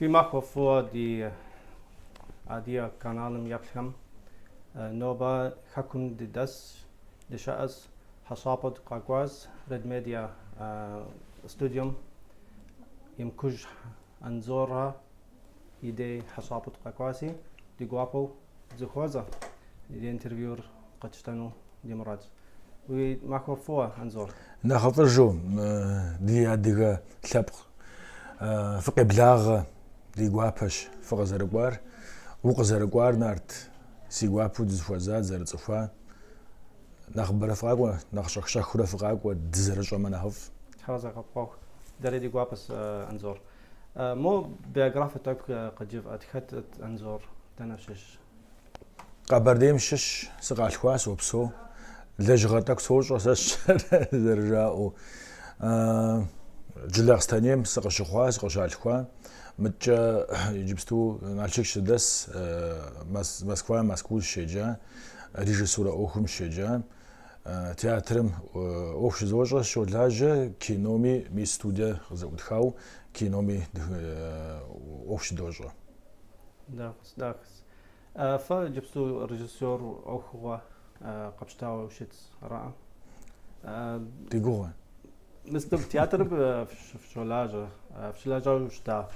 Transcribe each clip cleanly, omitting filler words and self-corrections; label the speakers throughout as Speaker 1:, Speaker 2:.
Speaker 1: Фи махуэ фӏыуэ ди Адыгэ каналым еплъхэм. Нобэ хэкум дыдэс, дыщыӏэс, хьэщӏапӏэ дыкъэкӏуащ Red Media студием Емкуж Анзорэ и дей хьэщӏапӏэ дыкъэкӏуаси, ди гуапэу дызэхуозэ, ди интервьюр къэтщтэну ди мурадщ. Уи махуэ фӏыуэ, Анзор.
Speaker 2: Нэхъыфӏыжу, ди адыгэ лъэпкъ, фыкъеблагъэ, ди гуапэщ фыкъызэрыкӏуар. Укъызэрыкӏуар, Нарт, си гуапэу дызэхуэза, дызэрыцӏыхуа. Нэхъыбэрэ фыкъакӏуэ, нэхъ щӏэх-щӏэхыурэ фыкъакӏуэ, дызэрыщӏэмэ нэхъыфӏ.
Speaker 1: Тхьэгъэзэгъэпхъуэху. Дэри ди гуапэщ, Анзор. Мо биографие тӏэкӏу къыджывӏэт, хэт Анзор, дэнэ щыщ?
Speaker 2: Къэбэрдейм щыщ сыкъалъхуа, сопсэу. Лэжьыгъэ тӏэкӏу сощӏэ сэ зэрыжаӏэу. Джылахъстэнейм сыкъыщыхъуа, сыкъыщалъхуа. Мыткӏэ иджыпсту Налшык сыдэс, Москва, Мэзкуу сыщеджа, режиссурэ ӏуэхум сыщеджа. Театрым ӏуэху щызощӏэ, сыщолажьэ, киноми, мис студие къызэӏутхауэ, киноми ӏуэху щыдощӏэ.
Speaker 1: Дахэс, дахэс. Фэ иджыпсту режиссер ӏуэхугъуэ къэпщтауэ щытщ, араӏэ?
Speaker 2: Ди гугъэ.
Speaker 1: Мис театрым фыщолажьэ, фыщылэжьауэ щыта.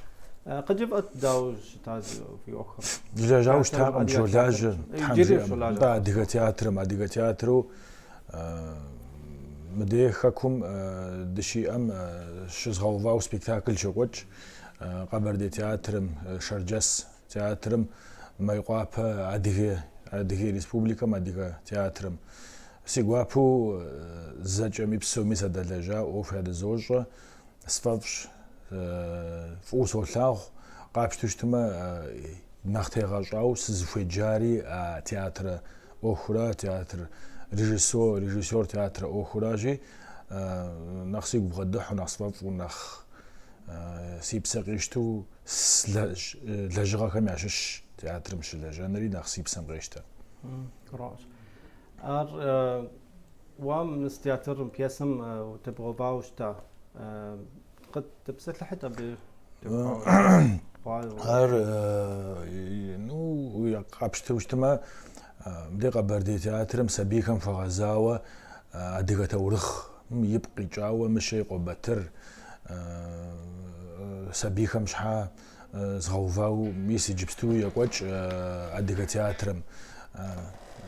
Speaker 1: Къыджывӏэт дауэ щыта фи ӏуэхухэр?
Speaker 2: Дылэжьауэ щытакъым, дыщолажьэ. Иджыри фыщолажьэ. Нтӏэ, адыгэ театрым, адыгэ театру мыдей хэкум дыщиӏэм щызгъэувауэ спектакль щокӏуэкӏ. Къэбэрдей театрым, Шэрджэс театрым, Майкъуапэ, Адыгей, Адыгей Республикэм, Адыгэ театрым. Си гуапэу зэкӏэми псоми садэлэжьа, ӏуэху ядызощӏэ, сфӏэфӏщ, фӏыуэ солъагъу. Къапщтэу щытмэ, нэхъ тегъэщӏауэ сызыхуеджари а театрэ ӏуэхура, театр режиссер, режиссер театрэ ӏуэхуращи, нэхъ сигу бгъэдыхьу, нэхъ сфӏэфӏу, нэхъ си псэ къищтэу лэжьыгъэхэм ящыщщ театрым щылэжьэнри нэхъ си псэм къещтэ.
Speaker 1: Ар уэ мис театрым пьесэм утебгъэувауэ щыта. Къыттепсэлъыхьыт абы
Speaker 2: Ар, ну, къапщтэу щытмэ, мыдей Къэбэрдей театрым сабийхэм хуэгъэзауэ адыгэ таурыхъым ипкъ къикӏауэ Мыщэ и къуэ Батыр сабийхэм щхьа згъэувауэ мис иджыпсту екӏуэкӏ адыгэ театрым.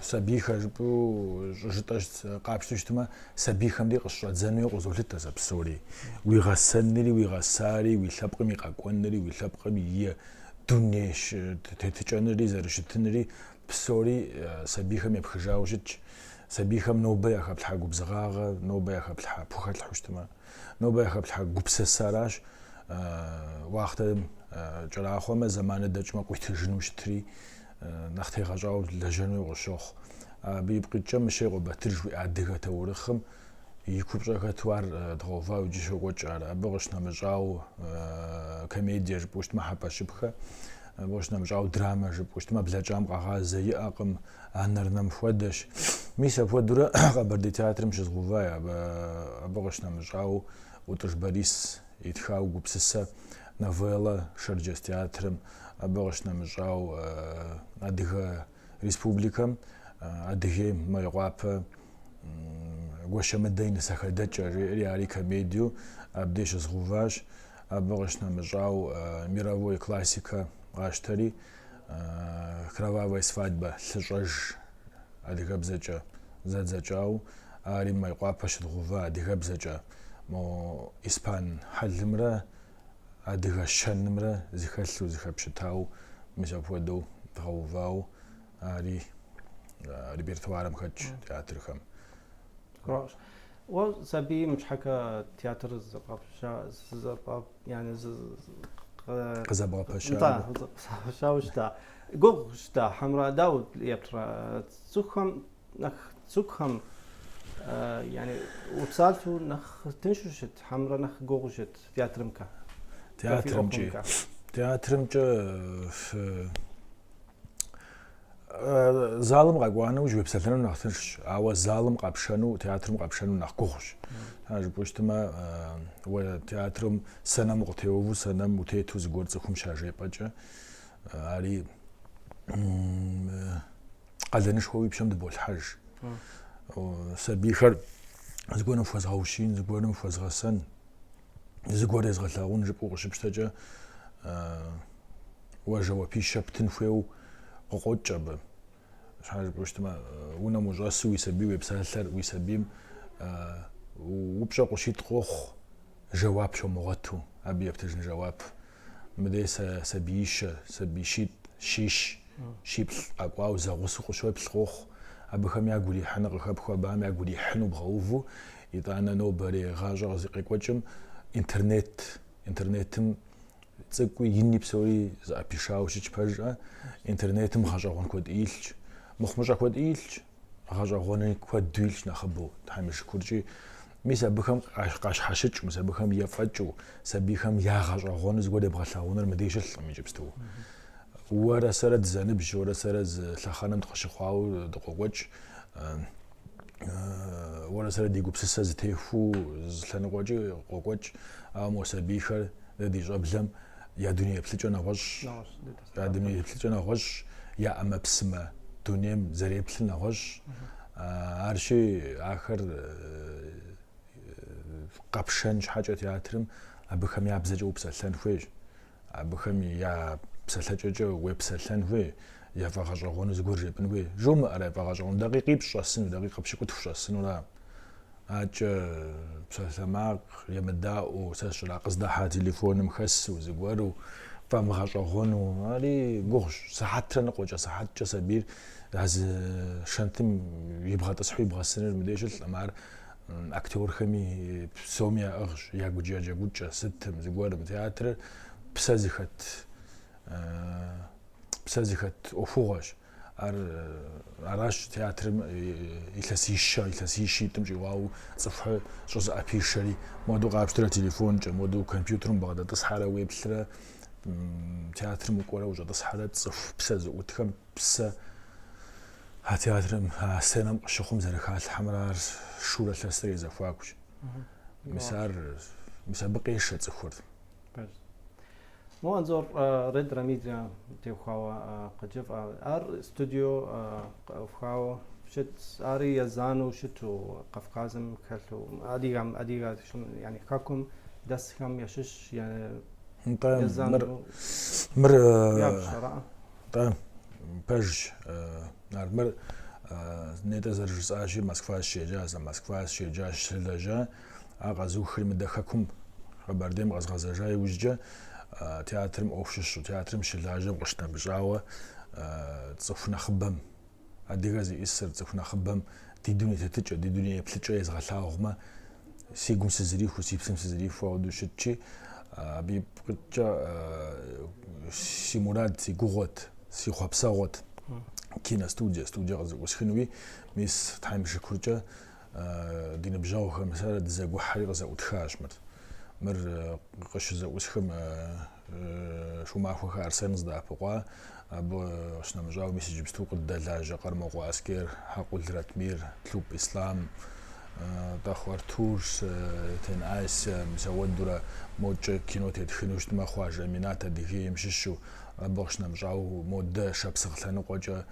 Speaker 2: Сабийхэр жыпӏэу щӏыжытӏэ къапщтэу щытмэ, сабийхэм дей къыщыщӏэдзэнуи къызолъытэ сэ псори. Уи гъэсэнри, уи гъэсари, уи лъэпкъым и къэкӏуэнри, уи лъэпкъым и дуней тетыкӏэнри зэрыщытынри псори сабийхэм епхыжауэ щытщ. Сабийхэм нобэ яхэплъхьа губзыгъагъэ, нобэ яхэплъхьа пхухэлъхьэу щытмэ, нобэ яхэплъхьа гупсысэращ уахътэм кӏэрахъуэмэ, зэманыр дэкӏмэ къуитыжыну щытри, нэхъ тегъэщӏауэ лэжьэну къыщохъу. Абы ипкъ иткӏэ Мыщэ и къуэ Батыр жыхуиӏэ адыгэ таурыхъым и купщӏэ хэту ар дгъэувауэ иджы щокӏуэкӏ ар. Абы къыщынэмыщӏауэ комедие жыпӏэу щытмэ, Хьэпэщыпхэ, абы къыщынэмыщӏауэ драмэ жыпӏэу щытмэ, Блэкӏам къэгъазэ иӏэкъым, Анэр нэм хуэдэщ. Мис апхуэдэурэ Къэбэрдей театрым щызгъэува, абы къыщынэмыщӏауэ ӏутӏыж Борис итхауэ гупсысэ новеллэ Шэрджэс театрым, абы къыщынэмыщӏауэ Адыгэ Республикэм, Адыгейм, Майкъуапэ Гуащэмыдэ и нысэхэдэкӏэ жеӏэри, ари комедиеу абдей щызгъэуващ. Абы къыщынэмыщӏауэ мировой классикэ къащтэри, Кровавая свадьба лъыщӏэж адыгэбзэкӏэ зэдзэкӏауэ, ари Майкъуапэ щыдгъэува адыгэбзэкӏэ мо испан хьэлымрэ адыгэ щэнымрэ зыхэлъу, зыхэпщытауэ, мис апхуэдэу дгъэувауэ, ари репертуарым хэтщ театрхэм.
Speaker 1: Уэ сабийм щхьэкӏэ театр къызэбгъэпэщауэ щыта. Гугъу щыта, хьэмрэ дауэ еплърэ цӏыхухэм нэхъ цӏыкӏухэм яни упсалъэу нэхъ тыншу щыт, хьэмрэ нэхъ гугъу щыт театрымкӏэ?
Speaker 2: Театрымкӏи. Театрымкӏэ. Залым къэкӏуа нэужь уепсэлъэну нэхъ тыншщ, ауэ залым къэпшэну, театрым къэпшэну нэхъ гугъущ. Жыпӏэу щытмэ, уэ театрым сценэм укъытеувэу, сценэм утету зыгуэр цӏыхум щажепӏэкӏэ, ари къалэнышхуэ уи пщэм дыболъхьэж. Сабийхэр зыгуэрым хуэзгъэущиин, зыгуэрым хуэзгъэсэн, зыгуэр езгъэлъагъун жыпӏэу къыщыпщтэкӏэ, уэ жэуапищэ птын хуейуэ къыкъуокӏ абы. Щхьэ жыпӏэу щытмэ, унэм ущӏэсу уи сабий уепсалъэр, уи сабийм упщӏэ къыщит къохъу, жэуап щомыгъуэту, абы ептыжын жэуап. Мыдей сабиищэ, сабий щитӏ, щищ, щиплӏ къэкӏуауэ зэгъусэу къыщоплъ къохъу. Абыхэм ягу ирихьыныр къыхэпхыу, абыхэм ягу ирихьыну бгъэуву, итӏанэ нобэрей гъащӏэ къызыкъекӏуэкӏым интернет, интернетым цӏыкӏуи ини псори зыӏэпишауэ щытщ пэжкъэ, интернетым гъэщӏэгъуэн куэд илъщ, мыхъумыщӏэ куэд илъщ, гъэщӏэгъуэни куэду илъщ нэхъыбэу, Тхьэм и шыкуркӏи. Мис абыхэм къащхьэщыкӏыу, мис абыхэм ефӏэкӏыу, сабийхэм ягъэщӏэгъуэну зыгуэр ебгъэлъагъуныр мыдей щылъкъым иджыпсту. Уэрэ сэрэ дызэныбжь, уэрэ сэрэ зы лъэхъэнэм дыкъыщыхъуауэ дыкъокӏуэкӏ. Уэрэ сэрэ ди гупсысэ зытехуэу зы лъэныкъуэкӏи къокӏуэкӏ, ауэ мо сабийхэр дэ ди щӏэблэм я дуней еплъыкӏэ нэгъуэщӏ, я дуней еплъыкӏэ нэгъуэщӏ, я ӏэмэпсымэ дунейм зэреплъыр нэгъуэщӏ. Арщи, ахэр къэпшэн щхьэкӏэ театрым абыхэм я бзэкӏэ упсэлъэн хуейщ. Абыхэм я псэлъэкӏэкӏэ уепсэлъэн хуей, яфӏэгъэщӏэгъуэну зыгуэр жепӏэн хуей. Жумыӏэрэ яфӏэгъэщӏэгъуэну? Дакъикъипщӏ щӏэсыну, дакъикъэ пщыкӏутху щӏэсынура? Акӏэ псалъэмакъ емыдаӏуэу, сэ сщӏыра къыздахьа телефоным хэсу, зыгуэру, фӏэмыгъэщӏэгъуэну, ари гугъущ. Сыхьэтрэ ныкъуэкӏэ, сыхьэткӏэ сабийр а зы шэнтым ибгъэтӏысхьу ибгъэсыныр мыдей щылъкъым. Ар Актерхэми псоми яӏыгъщ, я джэгукӏэ, сытым, зыгуэрым. Театрыр псэ зыхэт, псэ зыхэт ӏуэхугъуэщ. Ар аращ театрым илъэсищэ, илъэсищитӏым щӏигъуауэ цӏыхухэр щӏызыӏэпишэри. Модэу къапщтэрэ телефонкӏэ, модэу компьютерым бгъэдэтӏысхьэрэ уеплърэ, театрым укӏуэрэ ущӏэтӏысхьэрэ цӏыху псэ зыӏутхэм псэ А театрым, а сценэм къыщыхъум зэрыхалъхьэмрэ ар шурэ лъэсрэ и зэхуакущ. Мис ар, мис абы къешэ цӏыхур.
Speaker 1: Пэжщ. Мо Анзор Редра Медиа теухуауэ къыджыфӏэ. Ар студио къэӏухауэ щыт, ари езанэу щыту Кавказым хэлъу, адыгэм, адыгэ, yani хэкум дэсхэм ящыщ
Speaker 2: Нтӏэ,
Speaker 1: езанэу
Speaker 2: мыр
Speaker 1: ябж, араӏэ?
Speaker 2: Нтӏэ, пэжщ. Ар мыр нетӏэ зэрыжысӏащи, Москва сыщеджа, сэ Москва сыщеджа, сыщылэжьа. Ар къэзухри мыдэ хэкум Къэбэрдейм къэзгъэзэжа иужькӏэ театрым ӏуэху щыщу, театрым щылажьэм къыщынэмыщӏауэ цӏыху нэхъыбэм, адыгэ зиӏисыр, цӏыху нэхъыбэм ди дуней тетыкӏэ, ди дуней еплъыкӏэ езгъэлъагъумэ, си гум сызэрихуэу, си псэм сызэрихуэу ауэдэу щытщи, абы ипкъ иткӏэ си мурад, си гугъуэт, си хъуэпсэгъуэт киностудие, студие къызэӏусхынуи, мис Тхьэм и шыкуркӏэ ди ныбжьэгъухэм сэрэ дызэгухьэри къызэӏутхащ мыр. Мыр къыщызэӏусхым Шумахуэхэ Арсен къыздэӏэпыкъуа, абы къыщынэмыщӏауэ мис иджыпсту къыддэлажьэ Къэрмокъуэ Аскер, Хьэкъул Ратмир, Тлуп Ислъам, Тӏэхъу Артур, Тен Ася, мис ауэдурэ мокӏэ кино тетхыну щытмэ, Хъуажэ Аминат Адыгейм щыщу, абы къыщынэмыщӏауэ модэ Шапсыгъ лъэныкъуэкӏэ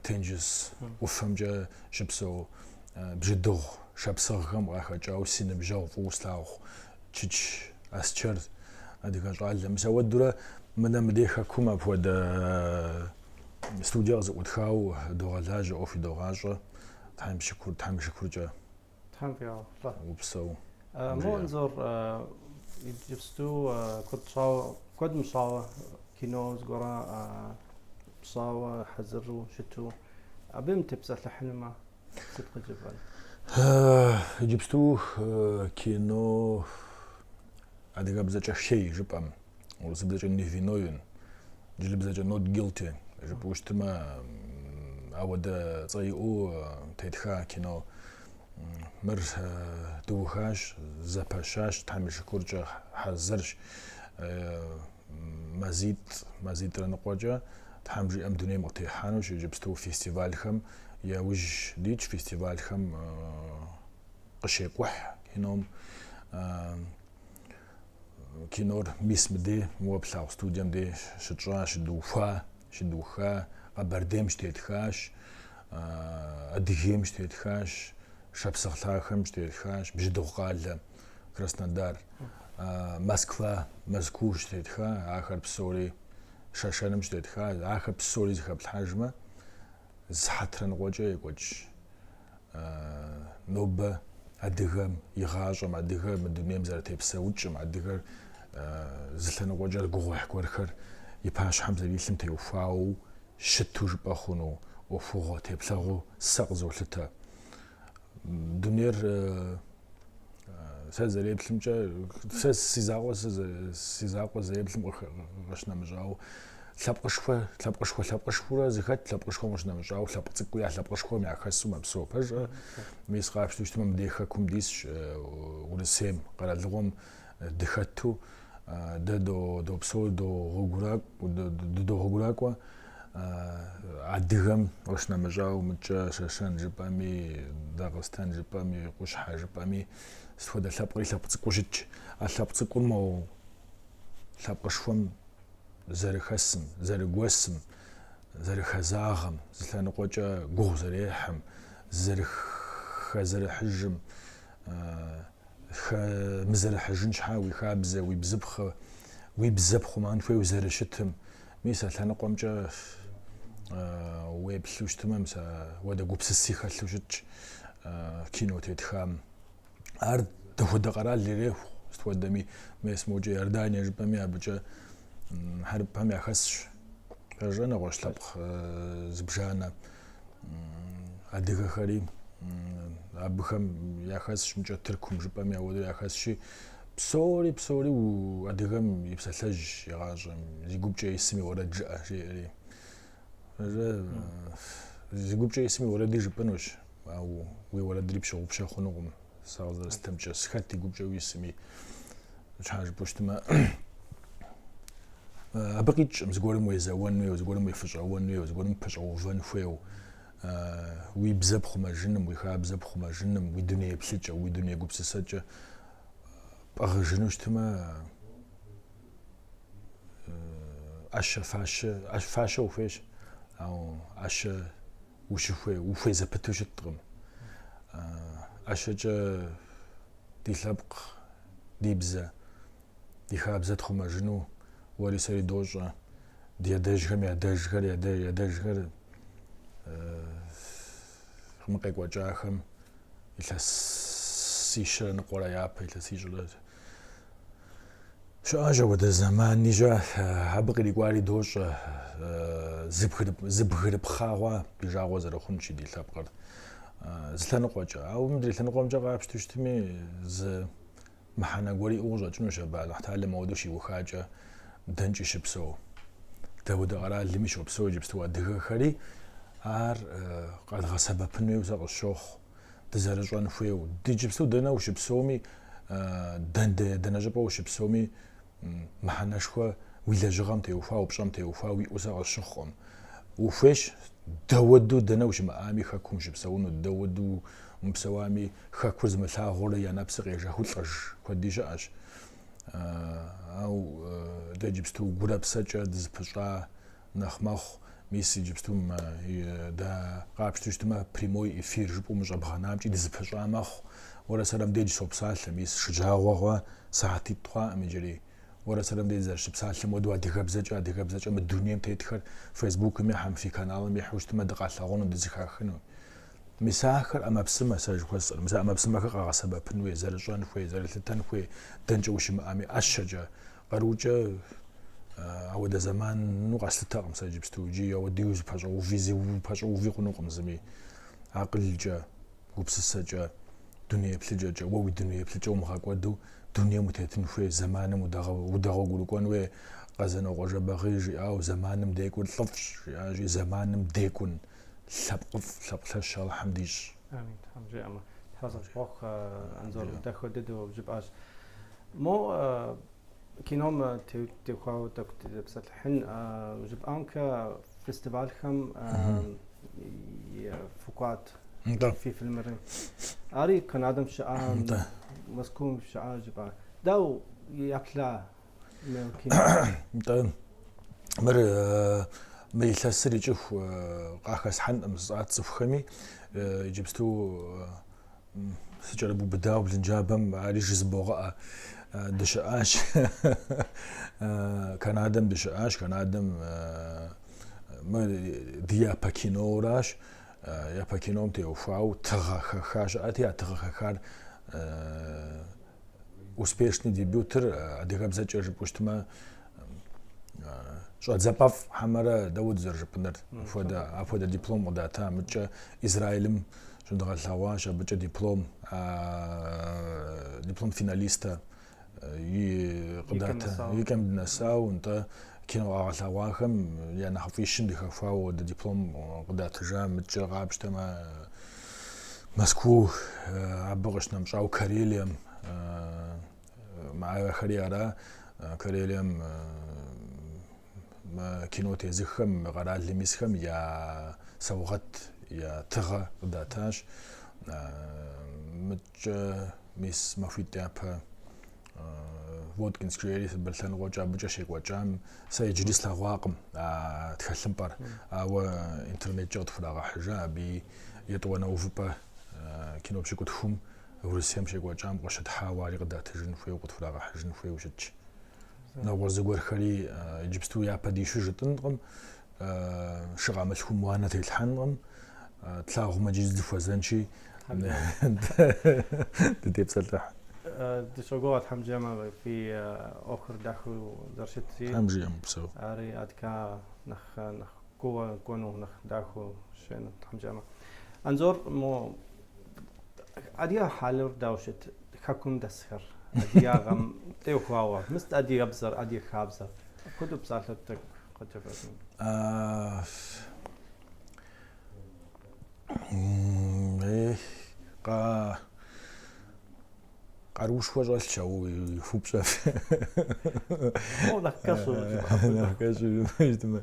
Speaker 2: тенджыз ӏуфэмкӏэ щыпсэу бжьэдыгъу шапсыгъхэм къахэкӏауэ си ныбжьэгъу фӏыуэ слъагъу Чыч Асчэр, адыгэ щӏалэ. Мис ауэдурэ мыдэ мыдей хэкум апхуэдэ студие къызэӏутхауэ догъэлажьэ, ӏуэху идогъащӏэ. Тхьэм и шыкур, Тхьэм и шыкуркӏэ.
Speaker 1: Тхьэм фигъэхъулӏэ.
Speaker 2: Упсэу.
Speaker 1: Мо Анзор иджыпсту куэд щӏауэ, куэд мыщӏауэ кино зыгуэрэ пщӏауэ хьэзыру щыту абы тепсэлъыхьынумэ сыт къыджепӏэн?
Speaker 2: Иджыпсту кино адыгэбзэкӏэ хей жыпӏэм, урысыбзэкӏэ невиновен, инджылыбзэкӏэ not guilty жыпӏэу щытмэ, ауэдэ цӏэ иӏэу тетха кино. Мыр дыухащ, зэпэщащ, Тхьэм и шыкуркӏэ хьэзырщ. Мазитӏ, мазитӏрэ ныкъуэкӏэ. Тхьэм жиӏэм дунейм къытехьэнущ, иджыпсту фестивалхэм яужь дитщ, фестивалхэм къыщекӏухь кином. Кинор мис мыдей, уэ плъагъу студием дей щытщӏа, щыдухуа, щыдуха, Къэбэрдейм щытетхащ, Адыгейм щытетхащ, Шапсыгъ лъахэм щытетхащ, Бжьэдыгъу къалэ, Краснодар, Москва, Мэзкуу щытетха, ахэр псори Шэшэным щытетха, ахэр псори зэхэплъхьэжмэ, зы сыхьэтрэ ныкъуэкӏэ екӏуэкӏ нобэ адыгэм и гъащӏэм, адыгэр мы дунейм зэрытепсэукӏым, адыгэр зы лъэныкъуэкӏэ гугъуехь гуэрхэр и пащхьэм зэрилъым теухуауэ щыту жыпӏэ хъуну ӏуэхугъуэ теплъэгъуэу сэ къызолъытэ. Дунейр Сэ зэреплъымкӏэ, сэ си закъуэ си закъуэ зэреплъым къыщынэмыщӏауэ, лъэпкъышхуэ, лъэпкъышхуэ, лъэпкъышхуэрэ зыхэт лъэпкъышхуэм къыщынэмыщӏауэ, лъэпкъ цӏыкӏуи а лъэпкъышхуэм яхэсу мэпсэу. Пэжкъэ? Мис къапщтэу щытмэ, мыдей хэкум дисщ, Урысейм, къэралыгъуэм дыхэту, дэ допсэу, дыдогъуэгуракӏуэ. Адыгэм къыщынэмыщӏауэ мыдкӏэ Шэшэн жыпӏэми, Дагъыстэн жыпӏэми, Къущхьэ жыпӏэми, сыт хуэдэ лъэпкъри лъэпкъ цӏыкӏуу щытщ. А лъэпкъ цӏыкӏур мо лъэпкъышхуэм зэрыхэсым, зэрыгуэсым, зэрыхэзагъэм, зы лъэныкъуэкӏэ гугъу зэрехьым, зэрыхэзэрыхьыжым, Хэмызэрыхьыжын щхьа уи хабзэ, уи бзыпхъэ, уи бзэ пхъумэн хуейуэ зэрыщытым. Мис а лъэныкъуэмкӏэ уеплъу щытмэ, мис ауэдэ гупсыси хэлъу щытщ кино тетхам. Ар дапхуэдэ къэрал иреху, сыт хуэдэми, мес мокӏэ Иордание жыпӏэми, абыкӏэ хьэрыпхэм яхэсщ. Пэжкъэ, нэгъуэщӏ лъэпкъ зыбжанэ. Адыгэхэри абыхэм яхэсщ, мыкӏэ Тыркум жыпӏэми ауэдэу яхэсщи, псори, псори адыгэм и псалъэжь игъащӏэм, зи гупкӏэ исым и уэрэд жыӏэ, жеӏэри. Зи гупкӏэ исым и уэрэди жыпӏэнущ, ауэ уи уэрэдри пщыгъупщэ хъунукъым, сэ къызэрыслъытэмкӏэ, хэт и гупкӏэ уисми. Щхьэ жыпӏэу щытмэ, абы къикӏкъым зыгуэрым уезэуэн хуейуэ, зыгуэрым уефыщӏэуэн хуейуэ, зыгуэрым пэщӏэувэн хуейуэ. Уи бзэ пхъумэжыным, уи хабзэ пхъумэжыным, уи дуней еплъыкӏэ, уи дуней гупсысэкӏэ пӏыгъыжыну щытмэ, ӏэщэ, фащэ, фащэ ухуейщ, ауэ ӏэщэ ущыхуей, ухуей зэпыту щыткъым. ӏэщэкӏэ ди лъэпкъ, ди бзэ, ди хабзэ тхъумэжыну уэри сэри дощӏэ. Ди адэжьхэм я адэжьхэр, я адэжьхэр мы къекӏуэкӏахэм илъэсищэрэ ныкъуэрэ япэ, илъэсищӏрэ щыӏащ апхуэдэ зэмани щыӏэ. Абы кърикӏуари дощӏэ, зыбгырыпхъа хъуа ди жагъуэ зэрыхъунщи ди лъэпкъыр. Зы лъэныкъуэкӏэ. Ауэ мыдрей лъэныкъуэмкӏэ къапщтэу щытми, зы мыхьэнэ гуэр иӏэу къыщӏэкӏынущ абы Алыхьталэм ауэдэу щиухакӏэ дэнкӏи щыпсэу. Дауэдэ къэралми щопсэу иджыпсту адыгэхэри, ар къэдгъэсэбэпын хуейуэ сэ къысщохъу, дызэрыщӏэн хуейуэ. Иджыпсту дэнэ ущыпсэуми, дэнэ щӏыпӏэ ущыпсэуми, мыхьэнэшхуэ уи лэжьыгъэм теухуа, уи пщӏэм теухуа уиӏэу сэ къысщыхъукъым. Ухуейщ дауэдэу дэнэ ущымыӏами хэкум ущыпсэуну, дауэдэу умыпсэуами хэкур зымылъагъурэ я нэпсыр къежэхыу лӏэж куэди щыӏэщ. Ауэ дэ иджыпсту гурэ псэкӏэ дызыпыщӏа нэхъ мэхъу. Мис иджыпсту дэ къапщтэу щытмэ, прямой эфир жыпӏэу мы щӏэбгъэнамкӏи дызыпыщӏа мэхъу. Уэрэ сэрэ мыбдеж сопсалъэ, мис шэджагъуэ хъуа, сыхьэтитӏ хъуакъым иджыри. Уэрэ сэрэ мыбдеж дызэрыщыпсалъэм хуэдэу адыгэбзэкӏэ, адыгэбзэкӏэ мы дунейм тетхэр Фейсбукым ихьэм, фи каналым ихьэу щытмэ, дыкъалъагъуну, дызэхахыну. Мис ахэр ӏэмэпсымэ, сэ жыхуэсӏэр, мис а ӏэмэпсымэхэр къэгъэсэбэпын хуей, зэрыщӏэн хуей, зэрылъытэн хуей, дэнкӏэ ущымыӏэми, ӏэщэкӏэ, къарукӏэ ауэдэ зэману къэслъытэкъым сэ иджыпсту. Иджы ауэдэу узыпэщӏэуви, зыупэщӏэуви хъунукъым зыми. Акъылкӏэ, гупсысэкӏэ, дуней еплъыкӏэкӏэ, уэ уи дуней еплъыкӏэ умыгъэкӏуэду дунейм утетын хуей, зэманым удэгъуэгурыкӏуэн хуей. Къэзанокъуэ Жэбагъы жиӏауэ, зэманым декӏур лӏыфӏщ, жиӏащи, зэманым декӏун лъэпкъыфӏ, лъэпкъ лъэщ Алыхьым дищӏ.
Speaker 1: Амин, Тхьэм жиӏэмэ. Тхьэзэпхъуэхъу, Анзор, дахэ дыдэу жыпӏащ. Мо кином теухуауэ тӏэкӏу дызэпсэлъыхьын жыпӏамкэ. фестивалхэм фыкӏуат фи фильмри. Ари Канадэм щыӏа, Мэзкуу щыӏа жыпӏа. Дауэ еплъа мы кино?
Speaker 2: Нтӏэ, мыр мы илъэсыр икӏыху къахэсхьэнкъым жысӏат цӏыхухэми, иджыпсту Сыкӏэрыбубыдауэ блынджабэм ари жызыбогъэӏэ. Дыщыӏащ. Канадэм дыщыӏащ. Канадэм мы ди япэ киноращ. Япэ кином теухуауэ тыгъэ хэха щыӏэти, а тыгъэ хэхар успешный дебютыр адыгэбзэкӏэ жыпӏэу щытмэ, щӏэдзапӏэфӏ хьэмэрэ дауэ дызэрыжыпӏыныр? Апхуэдэ, апхуэдэ диплом къыдата. Мыдкӏэ Израилым щыдгъэлъэгъуащ абыкӏэ диплом, диплом финалиста и къыдата. И кӏэм дынэсауэ, нтӏэ, кино къагъэлъэгъуахэм я нэхъыфӏищым дыхэхуауэ апхуэдэ диплом къыдатыжа. Мыдкӏэ къапщтэмэ, Мэзкуу, абы къыщынэмыщӏауэ Карелием, Ахэри ара, Карелием кино тезыххэм, къэралым исхэм я саугъэт, я тыгъэ къыдатащ. Мыдкӏэ мис махуитӏ япэ Воткинск жери Сыбыр лъэныкъуэкӏэ абыкӏэ щекӏуэкӏам сэ иджыри слъэгъуакъым а тхэлъымпӏэр, ауэ интернеткӏэ къытхурагъэхьыжа абыи етӏуанэ увыпӏэ кино пщыкӏутхум Урысейм щекӏуэкӏам къыщытхьауэ ари къыдатыжын хуейуэ, къытхурагъэхьыжын хуейуэ щытщ. Нэгъуэщӏ зыгуэрхэри иджыпсту япэ дищу жытӏынкъым, шы къамылъхум уанэ телъхьэнкъым, тлъагъумэ иджыри дыхуэзэнщи, дытепсэлъыхь.
Speaker 1: Дыщогугъ Тхьэм жиӏэмэ, фи ӏуэхур дахэу зэрыщытри.
Speaker 2: Тхьэм жиӏэм, упсэу.
Speaker 1: Ари адэкӏэ нэхъ нэхъ кууэ кӏуэну, нэхъ дахэу щыӏэну Тхьэм жиӏэмэ. Анзор, мо Адыгэ хьэлыр дауэ щыт хэкум дэсхэр, адыгагъэм теухуауэ, мис адыгэбзэр, адыгэ хабзэр. Апхуэдэу псалъэ тӏэкӏу къыджепӏэну.
Speaker 2: Къаруушхуэ щӏэлъщ а уи упщӏэм.
Speaker 1: О, нэхъ кӏэщӏу
Speaker 2: Нэхъ кӏэщӏу жыпӏэмэ.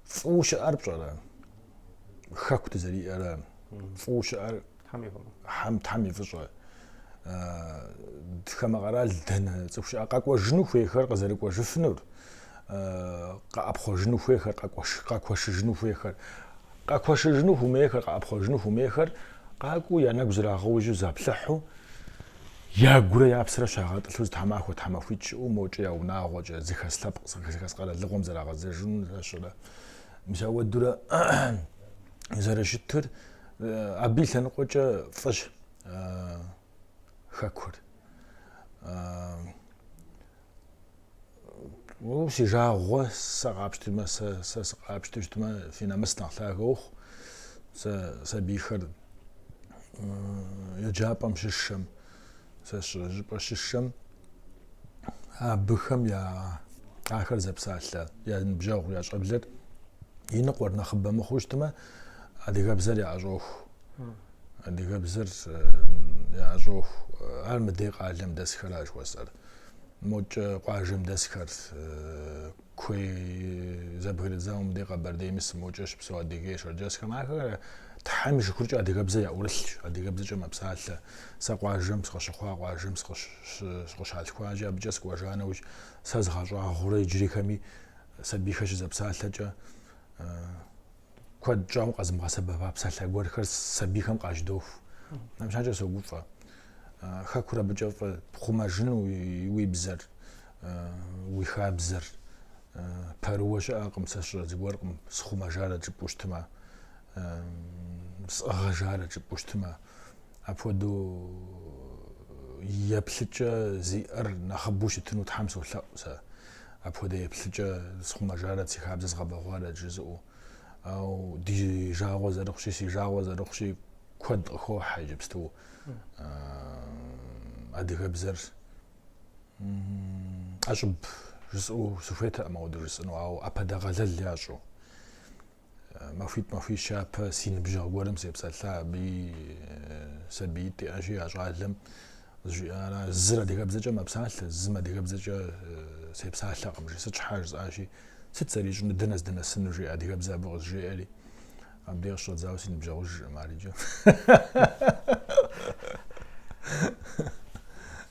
Speaker 2: Фӏыуэ щыӏэр пщӏэрэ? Хэку дызэриӏэрэ? Фӏыуэ щыӏэр Хьэм Тхьэм и фӏыщӏэ. Хамэ къэрал дэнэ цӏыху щыӏэ къэкӏуэжыну хуейхэр къызэрыкӏуэжыфынур, къэӏэпхъуэжыну хуейхэр, къэкуэшыжыну хуейхэр, къэкуэшыжыну хуэмейхэр, къэӏэпхъуэжыну хуэмейхэр къакӏуэу я нэгу зрагъэужьу заплъыхьу, Ягурэ я псэрэ щагъэтӏылъу зы тхьэмахуэ тхьэмахуитӏ щыӏэу мокӏэ я унагъуэкӏэ, зыхэс лъэпкъ, зыхэс къэралыгъуэм зэрагъэзэжынурэ щэрэ. Мис ауэдурэ зэрыщытыр абы и лъэныкъуэкӏэ фӏыщ хэкур. Си жагъуэ сэ къапщтэмэ, сэ сэ сыкъапщтэу щытмэ, фи нэмыс нэхъ лъагэ ухъу. Сэ сабийхэр еджапӏэм щысшэм, сэ щӏыпӏэ щысшэм, абыхэм я ахэр зэпсалъэ, я ныбжьэгъу, я щӏэблэр и ныкъуэр нэхъыбэ мыхъуу щытмэ, адыгэбзэр яӏэщӏоху. Адыгэбзэр яӏэщӏоху. Ар мыдей къалэм дэсхэра жыхуэсӏэр. Мокӏэ къуажэм дэсхэр куей зэбгрыдзауэ мыдей Къэбэрдейм ис, мокӏэ щыпсэу адыгей шэрджэсхэм ахэр Тхьэм и шыкуркӏэ адыгэбзэ яӏурылъщ, адыгэбзэкӏэ мэпсалъэ. Сэ къуажэм сыкъыщыхъуа, къуажэм сыкъыщалъхуащи, абыкӏэ сыкӏуэжа нэужь, сэ згъэщӏагъуэрэ иджырихэми сабийхэр щызэпсалъэкӏэ Куэд щӏауэ къэзымыгъэсэбэпа псалъэ гуэрхэр сабийхэм къажьэдоху. Абы щхьэкӏэ согуфӏэ. Хэкур абыкӏэ фӏы пхъумэжыну уи бзэр, уи хабзэр пэрыуэ щыӏэкъым, сэ сщӏэ зыгуэркъым, схъумэжарэт жыпӏэу щытмэ, сӏыгъыжарэт жыпӏэу щытмэ. Апхуэдэу еплъыкӏэ зиӏэр нэхъыбэу щытыну Тхьэм солъэӏу сэ. Апхуэдэ еплъыкӏэ схъумэжарэт, си хабзэ згъэбэгъуарэт жызыӏэу. Ауэ ди жагъуэ зэрыхъущи, си жагъуэ зэрыхъущи, куэд къыхохьэ иджыпсту адыгэбзэр ӏэщӏыб жысӏэу сыхуейтэкъым ауэдэу жысӏэну, ауэ ӏэпэдэгъэлэл ящӏу. Махуитӏ махуищ япэ си ныбжьэгъу гуэрым сепсэлъа, абыи сабиитӏ иӏэщи, а щӏалэм къызжиӏара, зыр адыгэбзэкӏэ мэпсалъэ, зым адыгэбзэкӏэ сепсалъэкъым, жи, сыт щхьа жысӏащи. Сыт зэрищӏынур, дэнэ здынэсынур, жеӏэ, адыгэбзэ абы къызжеӏэри. Абдей къыщыщӏэдзауэ си ныбжьэгъужкъым ар иджы.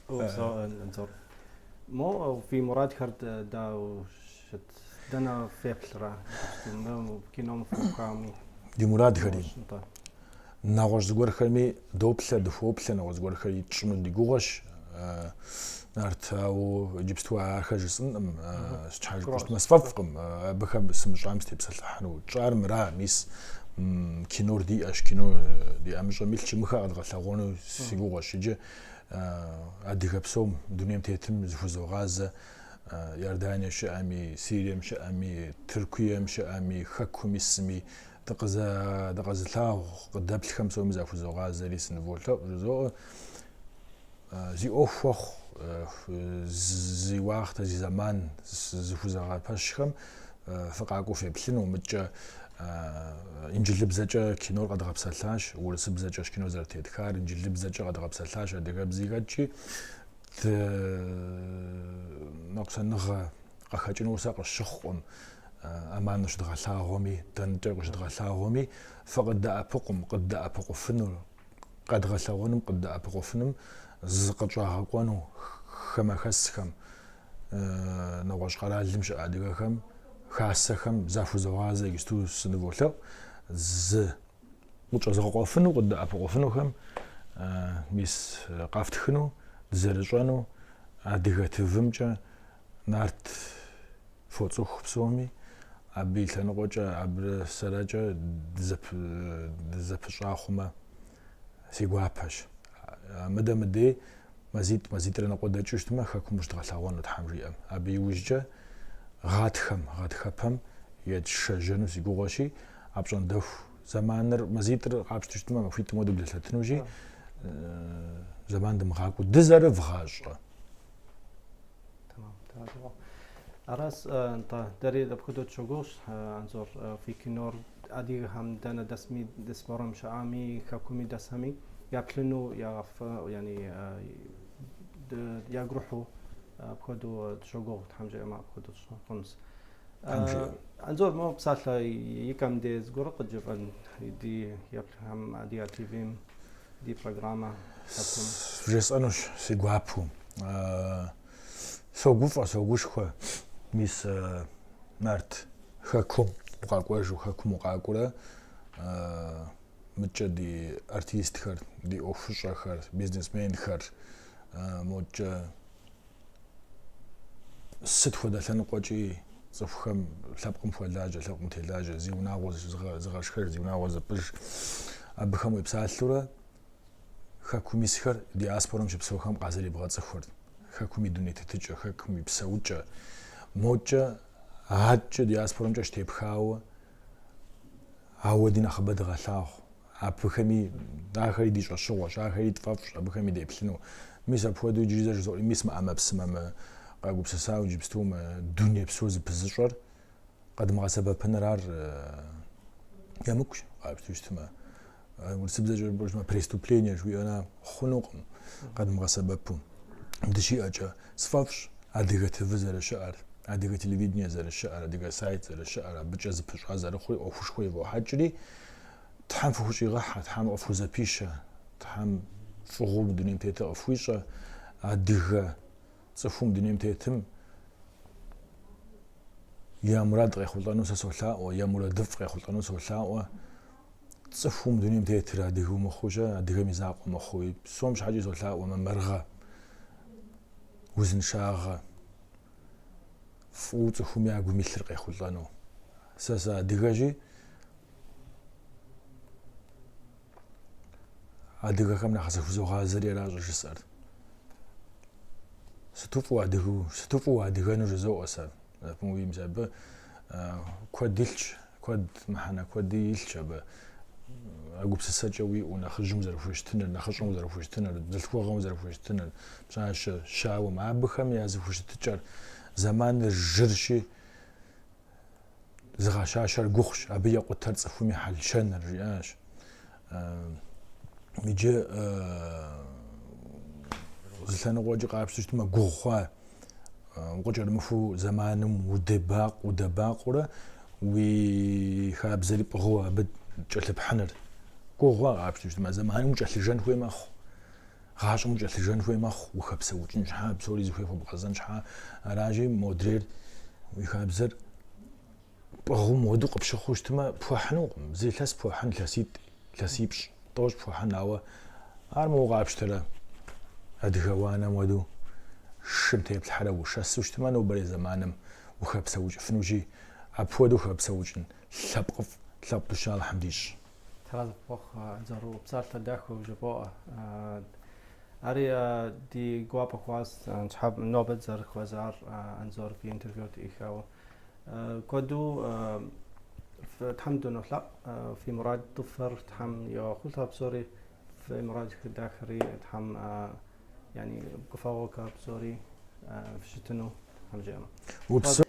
Speaker 1: Упсэу, Анзор. Мо фи мурадхэр дауэ щыт? Дэнэ феплърэ? Кином фыухами?
Speaker 2: Ди мурадхэри. Нэгъуэщӏ зыгуэрхэми доплъэ, дыхуоплъэ, нэгъуэщӏ зыгуэрхэри тщӏыну ди гугъэщ. Нарт, ауэ иджыпсту ахэр жысӏэнкъым, сыт щхьэ жыпӏэу щытмэ, сфӏэфӏкъым абыхэм сымыщӏам сытепсэлъыхьыну. Тщӏар мыра, мис кинор диӏэщ, кино ди ӏэмыщӏэм илъщ, мыхэр къэдгъэлъэгъуэну си гугъэщ. Иджы адыгэ псом дунейм тетым зыхузогъазэ, Иордание щыӏэми, Сирием щыӏэми, Тыркуем щыӏэми, Хэкум исми, Дыкъэзылъагъу, къыдэплъхэм псоми захузогъазэри сыныволъэӏу, жызоӏэ. Зи ӏуэху хуэхъу, зи уахътэ, зи зэман зыхузэгъэпэщхэм фыкъакӏуэу феплъыну. Мыткӏэ инджылыбзэкӏэ кинор къэдгъэпсэлъащ, урысыбзэкӏэщ кино зэрытетхар, инджылыбзэкӏэ къэдгъэпсэлъащ, адыгэбзи хэтщи, ныкъусаныгъэ къыхэкӏыну сэ къысщыхъукъым. Амман къыщыдгъэлъагъуэми, дэнэкӏэ къыщыдгъэлъагъуэми, фыкъыддэӏэпыкъум, къыддэӏэпыкъуфынур, къэдгъэлъэгъуэным къыддэӏэпыкъуфынум зыкъытщӏагъэкӏуэну хамэхэсхэм, нэгъуэщӏ къэралым щыӏэ адыгэхэм, хасэхэм захузогъазэ иджыпсту сыныволъэӏу, зыкъытщӏэзыгъэкъуэфыну, къыддэӏэпыкъуфынухэм мис къэфтхыну, дызэрыщӏэну, Адыгэ ТВ-мкӏэ Нарт фоцӏыху псоми, абы и лъэныкъуэкӏэ, абырэ сэрэкӏэ дызэпыщӏа хъумэ, си гуапэщ. Мыдэ мыдей мазитӏ, мазитӏрэ ныкъуэ дэкӏыу щытмэ, хэкум къыщыдгъэлъэгъуэну Тхьэм жиӏэм. Абы иужькӏэ гъатхэм, гъатхэпэм етшэжьэну си гугъэщи, апщӏондэху зэманыр мазитӏыр къапщтэу щытмэ, махуитӏым хуэдэу блэлъэтынущи, зэман дымыгъакӏуэу дызэрывгъащӏэ.
Speaker 1: Тэмэм, тэмэм. Аращ, нтӏэ, дэри апхуэдэу тщогугъщ, Анзор, фи кинор адыгэхэм дэнэ дэсми, диаспорэм щыӏэми, хэкуми дэсхэми яплъыну, ягъэф, яни ягу ирихьу апхуэдэу тщогугъ, Тхьэм жиӏэмэ, апхуэдэу хъунщ.
Speaker 2: Тхьэм жиӏэ.
Speaker 1: Анзор, мо псалъэ и кӏэм де зыгуэр къыджефӏэн ди еплъхэм Адыгэ ТВ-м ди программэ хэкум.
Speaker 2: Вжесӏэнущ си гуапэу. Согуфӏэ, согушхуэ, мис Нарт хэкум укъакӏуэжу, хэкум укъакӏуэрэ мыткӏэ ди артистхэр, ди ӏуэхущӏэхэр, бизнесменхэр, моткӏэ сыт хуэдэ лъэныкъуэкӏи цӏыхухэм лъэпкъым хуэлажьэ, лъэпкъым телажьэ, зи унагъуэ зыгъэшхэж, зи унагъуэ зыпӏыж, абыхэм уепсалъэурэ Хэкум исхэр диаспорэм щыпсэухэм къазэребгъэцӏыхур, хэкум и дуней тетыкӏэ, хэкум и псэукӏэ, мокӏэ аткӏэ диаспорэмкӏэ щытепхауэ, ауэ ди нэхъыбэ дыгъэлъагъу. Абыхэми, ахэри ди щӏэщыгъуэщ, ахэри тфӏэфӏщ, абыхэми деплъыну. Мис апхуэдэу иджыри зэ жызоӏэри, мис мы ӏэмэпсымэ мы къагупсысауэ иджыпсту мы дуней псор зыпызыщӏэр, Къэдмыгъэсэбэпыныр ар емыкӏущ, къапщтэу щытмэ. Урысыбзэкӏэ жыпӏэу щытмэ, преступление жыхуиӏэна хъунукъым къэдмыгъэсэбэпу. Дыщиӏэкӏэ, сфӏэфӏщ Адыгэ ТВ зэрыщыӏэр, Адыгэ телевидение зэрыщыӏэр, Адыгэ сайт зэрыщыӏэр, абыкӏэ зыпыщӏа зэрыхъури ӏуэхушхуэ ивохьэкӏри, Тхьэм фыхущӏигъэхьэ, Тхьэм къыфхузэпищэ, Тхьэм фӏыгъуэу мы дунейм тетыр къыфхуищӏэ, адыгэ цӏыхуу мы дунейм тетым Я мурад къехъулӏэну сэ солъаӏуэ, я мурадыфӏ къехъулӏэну солъаӏуэ. Цӏыхуу мы дунейм тетыр адыгэу мыхъуу-щэ, адыгэм и закъуэ мыхъууи, псом щхьэкӏи солъаӏуэ мамырыгъэ, узыншагъэ, фӏыуэ цӏыхум я гум илъыр къехъулӏэну. Сэ сыадыгэщи, адыгэхэм нэхъ зыхузогъазэри ара щӏыжысӏэр. Сыту фӏыуэ адыгэу, сыту фӏыуэ адыгэну жызоӏэ сэ. Зэпымыууи мис абы куэд илъщ, куэд, мыхьэнэ куэди илъщ абы. А гупсысэкӏэ уиӏэу, нэхъыжьым узэрыхущытыныр, нэхъыщӏэм узэрыхущытыныр, бзылъхугъэм узэрыхущытыныр, пщащэ, щауэм, абыхэм я зэхущытыкӏэр, зэманыр жырщи, Зыгъэщащэр гугъущ, абы екъутэр цӏыхум и хьэл-щэныр, жиӏащ. Иджы зы лъэныкъуэкӏи къапщтэу щытмэ, гугъу хъуа. Укъыкӏэрымыхуу зэманым удебакъу, удэбакъуурэ уи хабзэри пӏыгъыу абы кӏэлъыпхьыныр. Гугъуэ къапщтэу щытмэ, зэманым укӏэлъыжэн хуей мэхъу. Гъащӏэм укӏэлъыжэн хуей мэхъу, ухэпсэукӏын щхьа, псори зыхуей хуэбгъэзэн щхьа. Аращи, модрейр уи хабзэр пӏыгъыу мыуэду къыпщыхъуу щытмэ, пхуэхьынукъым. Зы илъэс пхуэхьын, илъэситӏ, илъэсипщӏ, тӏощӏ пхуэхьын, ауэ ар моуэ къапщтэрэ адыгэ уанэм хуэдэу шым теплъхьэрэ ушэсу щытмэ, нобэрей зэманым ухэпсэукӏыфынущи, апхуэдэу хэпсэукӏын лъэпкъыфӏ, лъэпкъ дыщэ Алыхьым дищӏ.
Speaker 1: Тхьэразэ пхуэхъу, Анзор, псалъэ дахэу жыбоӏэ. Ари ди гуапэ хъуащ щхьэ нобэ дызэрыхуэзар Анзор фи интервью тӏихауэ. Куэду Тхьэм дынолъэӏу, фи мурадыфӏхэр Тхьэм йохъулӏэ псори, фи мурад дахэри Тхьэм yani гуфӏэгъуэкӏэ псори фыщытыну Тхьэм жиӏэмэ.
Speaker 2: Упсэу.